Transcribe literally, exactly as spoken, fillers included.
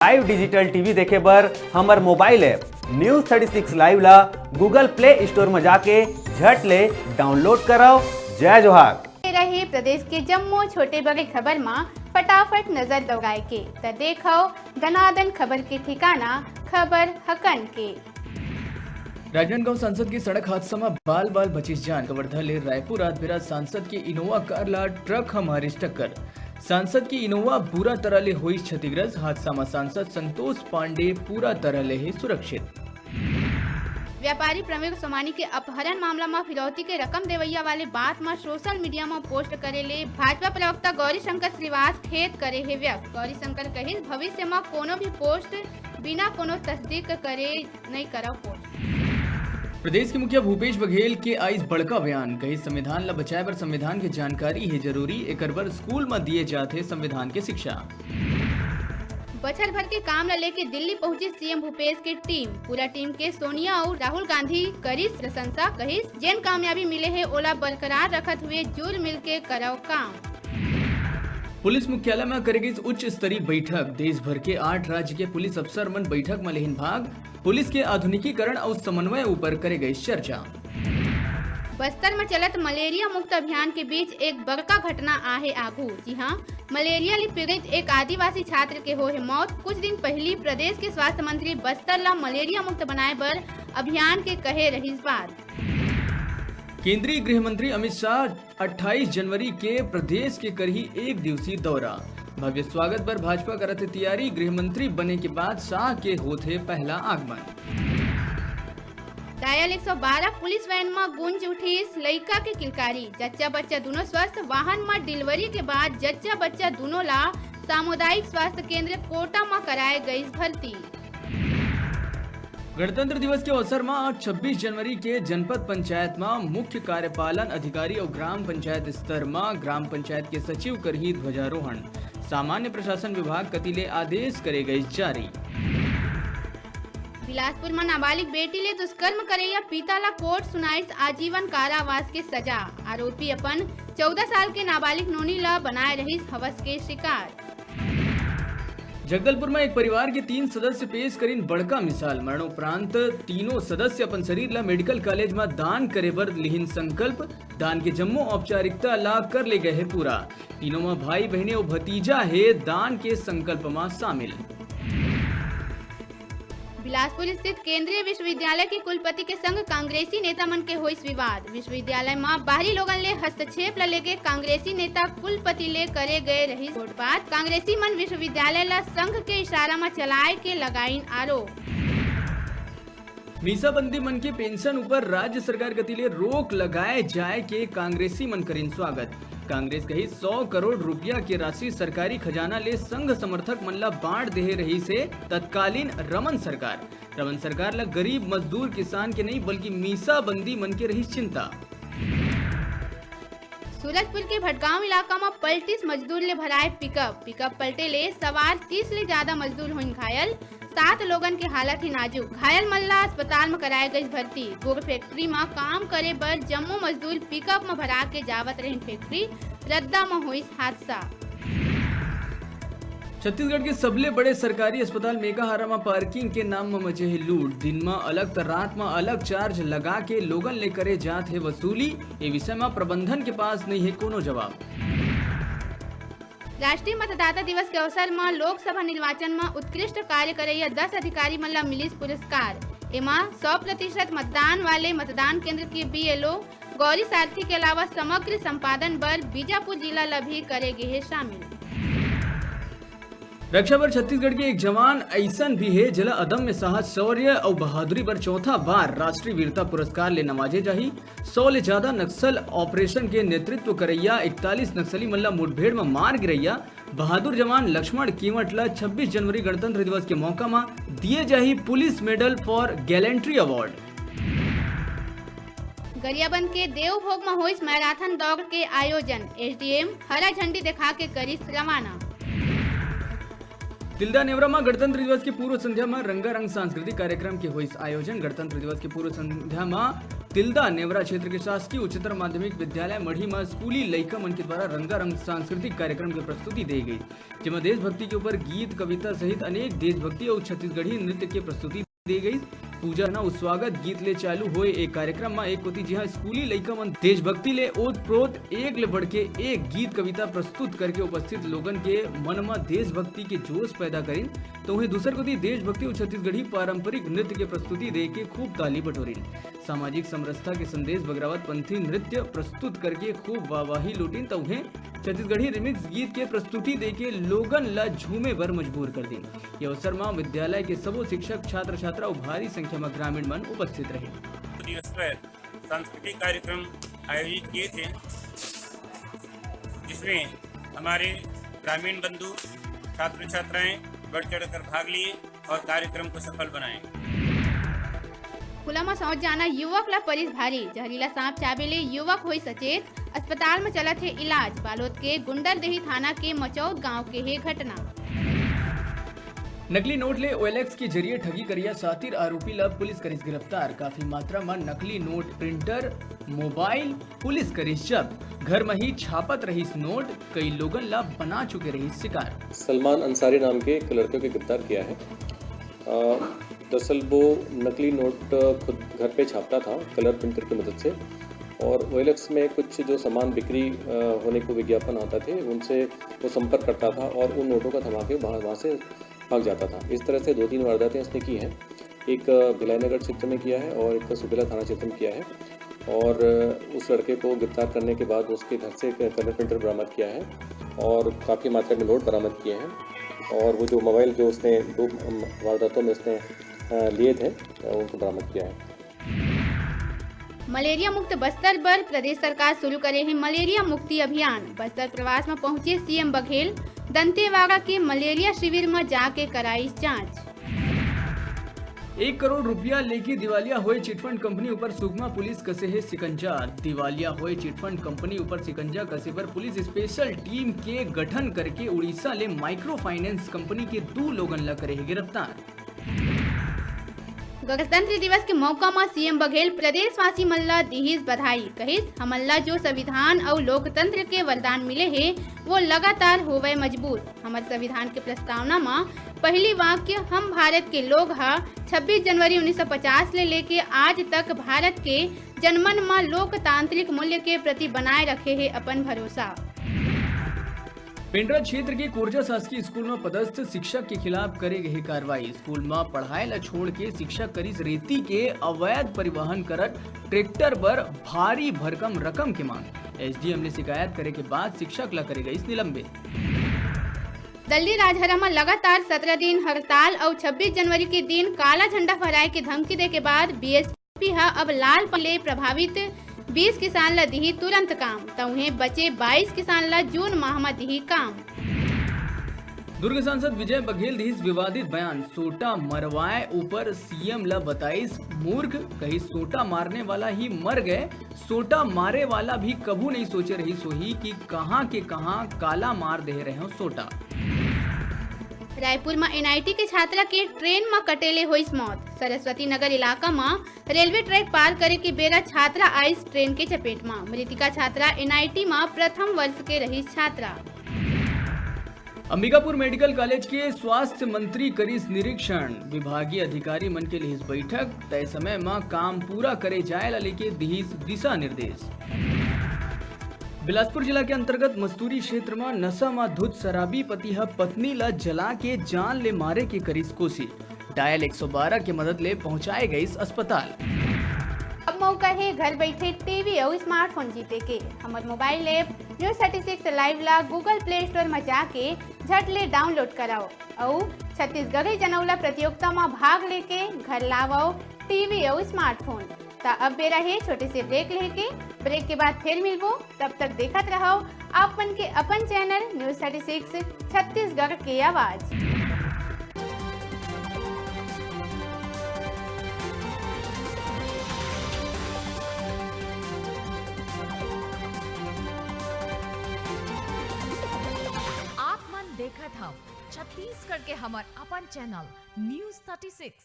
Live digital T V देखे बर हमर mobile app News thirty six Live ला Google Play Store म जाके झट ले download करव। जय जोहार। रहे प्रदेश के जम्मो छोटे बड़े खबर म फटाफट नजर दौड़ाए के, त देखव दनादन खबर के ठिकाना, खबर हकन के। राजनांदगांव सांसद के सड़क हादसा म बाल बाल बचिस जान। कवर्धा ले रायपुर आत बेरा सांसद के Innova कार ला ट्रक ह मारिस टक्कर। सांसद के Innova बुरा तरह ले होइस क्षतिग्रस्त। हादसा म सांसद संतोष पांडे पूरा तरह ले हे सुरक्षित। व्यापारी प्रवीण सोमानी के अपहरण मामला म फिरौती के रकम देवइया वाले बात म social media म post करे ले भाजपा प्रवक्ता गौरी शंकर श्रीवास खेद करे हे व्यक्त। गौरी शंकर कहिस, भविष्य म कोनो भी post बिना कोनो तस्दीक करे नइ करव post। प्रदेश के मुखिया भूपेश बघेल के आइस बड़का बयान, कहिस संविधान ल बचाए बर संविधान के जानकारी हे जरूरी, एकर बर स्कूल म दिए जात हे संविधान के शिक्षा। बछर भर के काम ल लेके दिल्ली पहुंचिस C M भूपेश के team। पूरा team के सोनिया अउ राहुल गांधी करिस प्रशंसा, कहिस जेन कामयाबी मिले हे ओला बरकरार रखत हुए जुल मिल के करव काम। पुलिस मुख्यालय म करे गइस उच्च स्तरीय बैठक। देश भर के आठ राज्य के पुलिस अफसर मन बैठक म लेहिन भाग। पुलिस के आधुनिकीकरण अउ समन्वय ऊपर करे गइस चर्चा। बस्तर म चलत मलेरिया मुक्त अभियान के बीच एक बड़का घटना आहे आगू। जी हां, मलेरिया ले पीड़ित एक आदिवासी छात्र के होहे मौत। कुछ दिन पहिली प्रदेश के स्वास्थ्य मंत्री बस्तर ला मलेरिया मुक्त बनाए बर अभियान के कहे रहिस बात। केंद्रीय गृह मंत्री अमित शाह अट्ठाईस जनवरी के प्रदेश के करही एक दिवसीय दौरा। भव्य स्वागत बर भाजपा करत हे तैयारी। गृह मंत्री बने के बाद शाह के होथे पहला आगमन। Dial एक सौ बारह पुलिस वैन म गूंज उठिस लइका के किलकारी। जच्चा बच्चा दूनों स्वस्थ। वाहन म delivery के बाद जच्चा बच्चा दूनों ला सामुदायिक स्वास्थ्य केंद्र कोटा म कराए गइस भर्ती। गणतंत्र दिवस के अवसर म आज छब्बीस जनवरी के जनपद पंचायत म मुख्य कार्यपालन अधिकारी अउ ग्राम पंचायत स्तर म ग्राम पंचायत के सचिव करही ध्वजारोहण। सामान्य प्रशासन विभाग कति ले आदेश करे गइस जारी। बिलासपुर म नाबालिग बेटी ले दुष्कर्म करैया पिता ला कोर्ट सुनाइस आजीवन कारावास के सजा। आरोपी अपन चौदह साल के नाबालिग नोनी ला बनाए रहिस हवस के शिकार। जगदलपुर म एक परिवार के तीन सदस्य पेश करिन बड़का मिसाल। मरणोपरांत तीनों सदस्य अपन शरीर ला मेडिकल कॉलेज म दान करे बर लिहिन संकल्प। दान के जम्मो औपचारिकता ला कर ले गए हे पूरा। तीनों म भाई बहिनी अउ भतीजा हे दान के संकल्प म शामिल। बिलासपुर स्थित केंद्रीय विश्वविद्यालय के कुलपति के संग कांग्रेसी नेता मन के होइस विवाद। विश्वविद्यालय म बाहरी लोगन ले हस्तक्षेप ल लेके कांग्रेसी नेता कुलपति ले करे गए रहिस गोठबात। कांग्रेसी मन विश्वविद्यालय ल संघ के इशारा म चलाए के लगाइन आरोप। मीसाबंदी मन के पेंशन ऊपर राज्य सरकार कति ले रोक लगाए जाए के कांग्रेसी मन करिन स्वागत। कांग्रेस कही सौ करोड़ रुपया के राशि सरकारी खजाना ले संघ समर्थक मन ला बांट देहे रहिस हे तत्कालीन रमन सरकार। रमन सरकार ला गरीब मजदूर किसान के नहीं बल्कि मीसाबंदी मन के रहिस चिंता। सूरजपुर के भटगांव इलाका म पलटिस मजदूर ले भराए पिकअप। पिकअप पलटे ले सवार तीस ले ज्यादा मजदूर होइन घायल। सात लोगन के हालत हे नाजुक। घायल मन ला अस्पताल म कराए गइस भर्ती। गुड़ फैक्ट्री म काम करे बर जम्मो मजदूर पिकअप म भरा के जावत रहिन फैक्ट्री। रद्दा म होइस हादसा। छत्तीसगढ़ के सबले बड़े सरकारी अस्पताल मेकाहारा म पार्किंग के नाम म मचे हे लूट। दिन म अलग त रात म अलग चार्ज लगा के लोगन ले करे जात हे वसूली। ए विषय म प्रबंधन के पास नइ हे कोनो जवाब। राष्ट्रीय मतदाता दिवस के अवसर म लोकसभा निर्वाचन म उत्कृष्ट कार्य करैया दस अधिकारी मन ला मिलिस पुरस्कार। एमा सौ प्रतिशत मतदान वाले मतदान केंद्र के B L O गौरी सारथी के अलावा समग्र संपादन बर बीजापुर जिला ला भी करे गे हे शामिल। रक्षा बर छत्तीसगढ़ के एक जवान अइसन भी हे, जेला अदम्य साहस, शौर्य अउ बहादुरी बर चौथा बार राष्ट्रीय वीरता पुरस्कार ले नवाजे जाही। सौ ले ज्यादा नक्सल ऑपरेशन के नेतृत्व करैया इकतालीस नक्सली मन ला मुठभेड़ म मार गिरैया बहादुर जवान लक्ष्मण कीमट ला छब्बीस जनवरी गणतंत्र दिवस के मौका म दिए जाही Police Medal for Gallantry Award। Gariaband के देवभोग म होइस मैराथन दौड़ के आयोजन। S D M हरा झंडी दिखा के करिस रवाना। तिल्दा नेवरा म गणतंत्र दिवस के पूर्व संध्या म रंगारंग सांस्कृतिक कार्यक्रम के होइस आयोजन। गणतंत्र दिवस के पूर्व संध्या म तिल्दा नेवरा क्षेत्र के शासकीय उच्चतर माध्यमिक विद्यालय मढ़ी म स्कूली लइका मन के द्वारा रंगारंग सांस्कृतिक कार्यक्रम के प्रस्तुति दे गई, जेमा देशभक्ति के ऊपर गीत, कविता सहित अनेक देशभक्ति अउ छत्तीसगढ़ी नृत्य के प्रस्तुति दे गई। पूजा न स्वागत गीत ले चालू होए ए कार्यक्रम म एक कोति जिहां स्कूली लइका मन देशभक्ति ले ओत प्रोत एक ले बढ़ के एक गीत कविता प्रस्तुत करके उपस्थित लोगन के मन म देशभक्ति के जोश पैदा करिन, तो वहीं दूसर कोति देशभक्ति अउ छत्तीसगढ़ी पारंपरिक नृत्य के प्रस्तुति दे के खूब ताली बटोरिन। सामाजिक समरसता के संदेश बगरावत पंथी नृत्य प्रस्तुत करके खूब वाहवाही लूटिन, तो वहीं छत्तीसगढ़ी रिमिक्स गीत के प्रस्तुति दे के लोगन ला झूमे बर मजबूर कर दिन। ये अवसर म विद्यालय के सबो शिक्षक, छात्र छात्रा अउ भारी संख्या म ग्रामीण मन उपस्थित रहे। दिवस पर सांस्कृतिक कार्यक्रम आयोजित किए थे, जिसमें हमारे ग्रामीण बंधु, छात्र छात्राएं बढ़ चढ़कर भाग लिए और कार्यक्रम को सफल बनाएं। खुला म शौच जाना युवक ला परिस भारी, जहरीला सांप चाबे ले युवक होई सचेत। अस्पताल म चलत हे इलाज। बालोद के गुंडरदेही थाना के मचौद गांव के हे घटना। नकली नोट ले ओएलएक्स के जरिए ठगी करिया सातिर आरोपी ला पुलिस करिस गिरफ्तार। काफी मात्रा म नकली नोट, प्रिंटर, मोबाइल पुलिस करिस जब्त। घर म ही छापत रहिस नोट, कई लोगन ला बना चुके रहिस शिकार। सलमान अंसारी नाम के एक लड़के को गिरफ्तार किया है। अ, दरअसल वो नकली नोट खुद घर पे छापता था कलर प्रिंटर की मदद से, और ओएलएक्स में कुछ जो सामान बिक्री, अ, होने को विज्ञापन आता थे, उनसे वो संपर्क करता था और उन नोटों का थमा के वहाँ, वहाँ से भाग जाता था। इस तरह से दो तीन वारदातें इसने की हैं। एक, अ, भिलाई नगर क्षेत्र में किया है और एक सुबेला थाना क्षेत्र में किया है। और, अ, उस लड़के को गिरफ्तार करने के बाद उसके घर से एक कलर प्रिंटर बरामद किया है और काफ़ी मात्रा में नोट बरामद किए हैं। और वो जो मोबाइल जो उसने दो, अम, वारदातों में उसने, अ, लिए थे, अ, उनको बरामद किया है। मलेरिया मुक्त बस्तर बर प्रदेश सरकार शुरू करे हे मलेरिया मुक्ति अभियान। बस्तर प्रवास म पहुंचे सीएम बघेल, दंतेवाड़ा के मलेरिया शिविर म जाके कराइस जांच। एक करोड़ रुपया लेके दिवालिया होए चिटफंड कंपनी ऊपर सुकमा पुलिस कसे हे शिकंजा। दिवालिया होए चिटफंड कंपनी ऊपर शिकंजा कसे बर पुलिस स्पेशल टीम के गठन करके उड़ीसा ले माइक्रो फाइनेंस कंपनी के दू लोगन ला करे हे गिरफ्तार। गणतंत्र दिवस के मौका म सीएम बघेल प्रदेशवासी मन ला दिहिस बधाई, कहिस, "हमन ला जो संविधान अउ लोकतंत्र के वरदान मिले हे, वो लगातार होवय मजबूत।" हमर संविधान के प्रस्तावना म पहिली वाक्य, "हम भारत के लोग ह छब्बीस जनवरी उन्नीस सौ पचास ले लेके आज तक भारत के जनमन म लोकतांत्रिक मूल्य के प्रति बनाए रखे हे अपन भरोसा।" पेंड्रा क्षेत्र के कोरजा शासकीय स्कूल म पदस्थ शिक्षक के खिलाफ करे गए कार्रवाई। स्कूल म पढ़ाई ला छोड़ के शिक्षक करिस रेती के अवैध परिवहन करत ट्रैक्टर बर भारी भरकम रकम के मांग। एसडीएम ले शिकायत करे के बाद शिक्षक ला करे गइस निलंबित। दल्ली राजहरा म लगातार सत्रह दिन हड़ताल अउ छब्बीस जनवरी के दिन काला झंडा फहराए के धमकी दे के बाद बीएसपी ह अब लाल पन ले प्रभावित बीस किसान ल दिही तुरंत काम, त उहें बचे बाईस किसान ल जून माह म दिही काम। दुर्ग सांसद विजय बघेल दिहिस विवादित बयान, सोटा मरवाए ऊपर सीएम ल बताइस मूर्ख, कहिस सोटा मारने वाला ही मर गए, सोटा मारे वाला भी कभू नहीं सोचे रहिस होही कि कहाँ के कहाँ काला मार दे रहे हो सोटा। रायपुर म एनआईटी के छात्रा के ट्रेन म कटे ले होइस मौत। सरस्वती नगर इलाका म रेलवे ट्रैक पार करे के बेरा छात्रा आइस ट्रेन के चपेट म। मृतिका छात्रा एनआईटी म प्रथम वर्ष के रहिस छात्रा। अंबिकापुर मेडिकल कॉलेज के स्वास्थ्य मंत्री करिस निरीक्षण, विभागीय अधिकारी मन के लिहिस बैठक, तय समय म काम पूरा करे जाए ला लेके दिहिस दिशा निर्देश। बिलासपुर जिला के अंतर्गत मस्तूरी क्षेत्र म नशा म धुत शराबी पति ह पत्नी ल जला के जान ले मारे के करिस कोशिश। डायल एक सौ बारह के मदद ले पहुंचाए गइस अस्पताल। अब मौका हे घर बैठे टीवी अउ स्मार्टफोन जीते के। हमर mobile app news thirty six live ला Google Play Store म जाके झट ले डाउनलोड कराओ अउ छत्तीसगढ़ी जनौला प्रतियोगिता म भाग लेके घर लावव टीवी अउ स्मार्टफोन। त अब बेरा हे छोटे से ब्रेक लेके। ब्रेक के बाद फिर मिलबो, तब तक देखत रहव आप मन के अपन channel news thirty six Chhattisgarh के आवाज। आप मन देखत हम छत्तीसगढ़ के हमर अपन चैनल न्यूज़ थर्टी सिक्स।